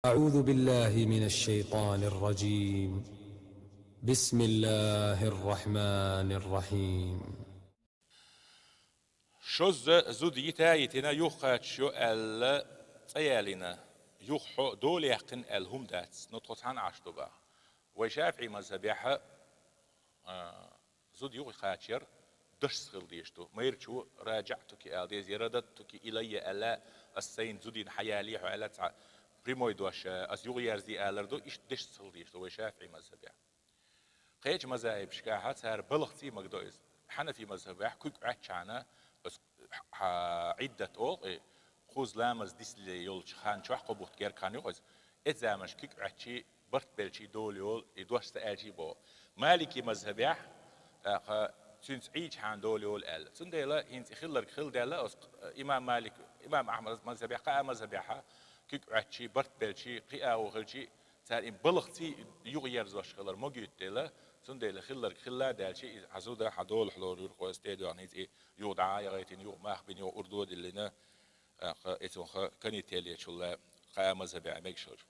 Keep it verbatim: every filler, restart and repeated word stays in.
أعوذ بالله من الشيطان الرجيم. بسم الله الرحمن الرحيم. Шозза зуда йита йитина юха кхача йо аьлла цӀа ялийна, юха хьо дола яьккхина аьлла хӀума дац, но тхо цхьана Ӏаш ду баха. Вай шафиӀий мазхабехьа, а, зуда юха кхачар дашца хила дезаш ду. Майрачо «راجعتك» ала деза, я «رددتك إلي» аьлла, ас сайна зудийна хьаялий хьо аьлла, цхьа прямой дош, а, ас юха ерзий алар ду, иштта дашца хила дезаш ду вай шафиӀий мазхабехьа. Кхеча мазхабашкахьа цар балхаций магадо иза. Хьанафий мазхабехь куьг Ӏоттача хана, ас хьа Ӏиддат олу, и кхузза ламаз дисале йолчу хан чохь кхо бутт герга хан ю иза. Эцу заманаш куьг Ӏоттачий, барт белчий дола йолу, и дош ца аьлчий боху. Маликий мазхабехь, тӀаккха цуьнца Ӏийча хьан дола йолу аьлла. Цундела хӀинца и хилларг хилла даьлла, ас имам Малик, имам Ахьмад мазхабехь, кхаа мазхабехьа куьг Ӏоттачий, барт белчий, кхин агӀо хилчий, цара и балхаций юха ерзош хилар магуьйту дела, цундела хилларг хилла а даьлча, иза хьан зуда, хьан долахь лорур кхо ас тӀе а доьгӀна, хӀинца и юха дӀа а яхийтина, юха мах бина, юха урдо а диллина, а, кха, и цунах канителлечул кхаа мазхабехь мегаш хилча.